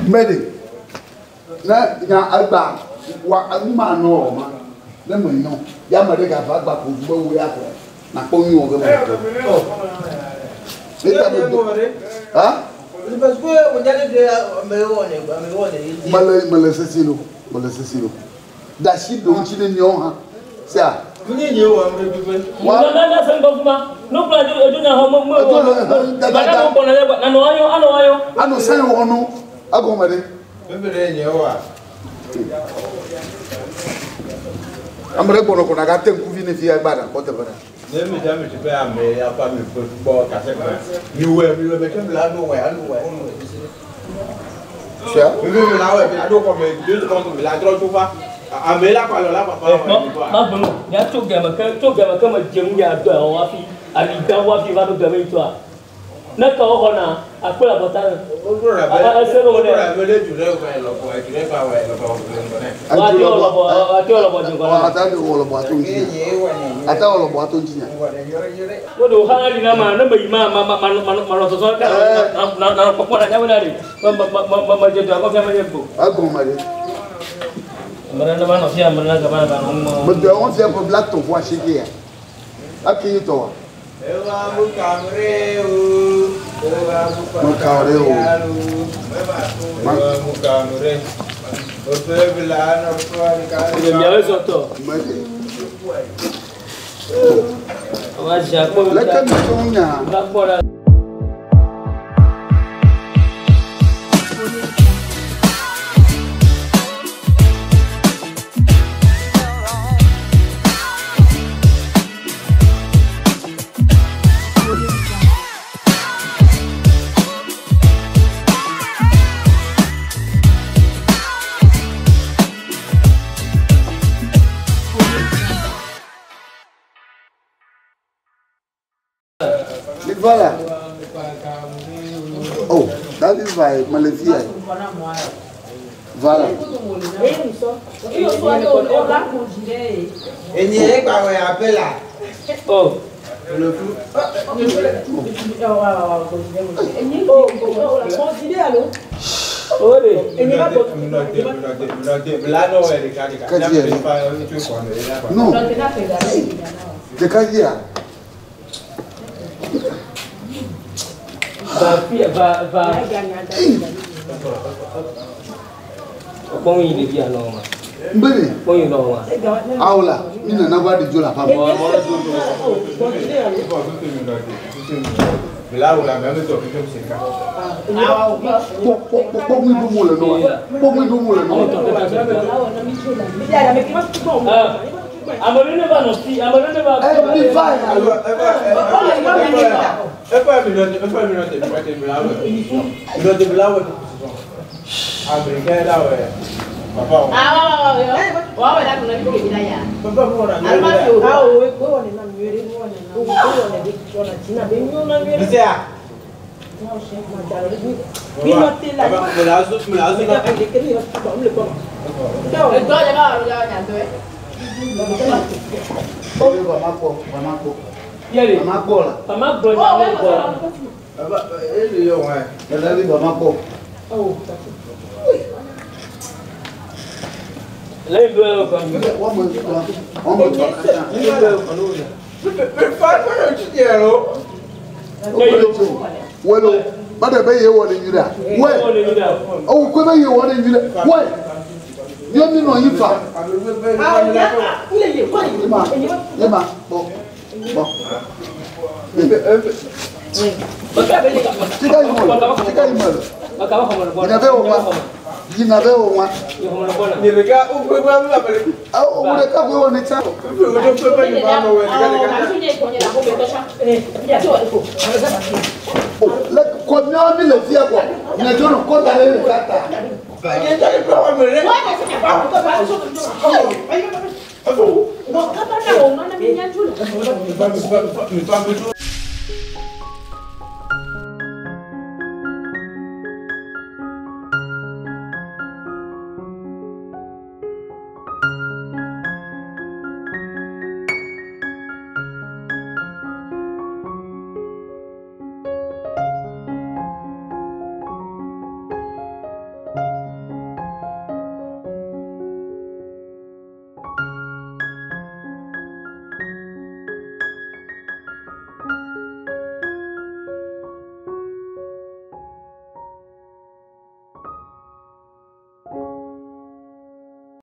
Mede. Ne nya agba wa nu ma nɔ ma. Ne me nyɔ. Ya me ɖe gava gba ko be wo ya ko. Na kpɔ nyɔ ge me. Eta me do. Ha? Mele mele sesi lo. Mele sesi lo. Dasi do ŋuti ne miawo hã. Sea. Wa na na sen ko kuma. No kula ju eju na ho mo mo. Da da mo na na no ayo ano ayo. Ano sɛn wɔ no agɔmɛ de. Ame ɖe gbɔnɔ kɔna ka te ŋkuvi ne fia gba ɖe kpɔ teƒe ɖe. Sia. Ma gbɔnɔ ya tso gɛmɛ ke tso gɛmɛ ke me dze ŋu ya dɔ ɛwɔ hafi ali gã wo hafi va ɖo gɛmɛ yi tɔa. Ne ka wo xɔna akpe le abɔta ne. Ati wɔlɔbɔ ati wɔlɔbɔ dze kɔnɔ. Ata wɔlɔbɔ ato ŋuti nya. Ata wɔlɔbɔ ato ŋuti nya. Wo do xaŋa li na ma ne me yi ma ma ma ma ma ma nɔ sɔsɔ ka na na na kpɔkpɔ na nyawo na de ma ma ma ma ma dze do akɔ fia ma nye go. Egɔmɛ de. Ame ɖe ne va nɔ fia ame ɖe na gaba na nɔ ŋu. Me do wɔn fia ƒe bla tɔ̃ vɔ asieke ya. Ake yi tɔ wa. Me ka ɖe o. Miawo zɔtɔ. Me de. Wa dze akpɔ mi Leke ta. mi tso nya. Va kpɔ ɖa. Mi va la. Oh, David va ye, me le fi ya. Va la. Oh. O de. Non. Ɖeka dzia. Va fia va va. Kpɔn yi ɖevi anɔ ma. Mbele. Kpɔn yi nɔ ma. Awo la, mi nana va ɖe dzo le aƒea me. Kpɔ kpɔ kpɔ kpɔ ŋui ɖom wole nɔ. Kpɔ ŋui ɖom wole nɔ. Ame ɖe ne va nɔ fi ame ɖe ne va. Ɛ mi va ya lo. Ebe va ma kpɔ, va ma kpɔ. Yɛlɛ. Va ma kpɔ la. Mama gblɔ nya wo gbɔ. David va ma kpɔ. Lẹ́yìn bí wọ́n kàn mí. Wɔn me tɔ, wɔn me tɔ katã. Welo, ba ɖe be ye wɔ ne nyui ɖea? Wɛ, ewu koe be ye wɔ ne nyui ɖe. Wɛ, míɔ mi nɔ anyi fa. Yema, yema, kpɔ, kpɔ. Tika yi me le, tika yi me le. Yina be wò ma, yina be wò ma. Awo wo ɖeka koe wɔ ne tsã. O, le kɔ míawo mi le fia kɔ. Nye dzo nɔ kɔ da ɖe ɖeka ta.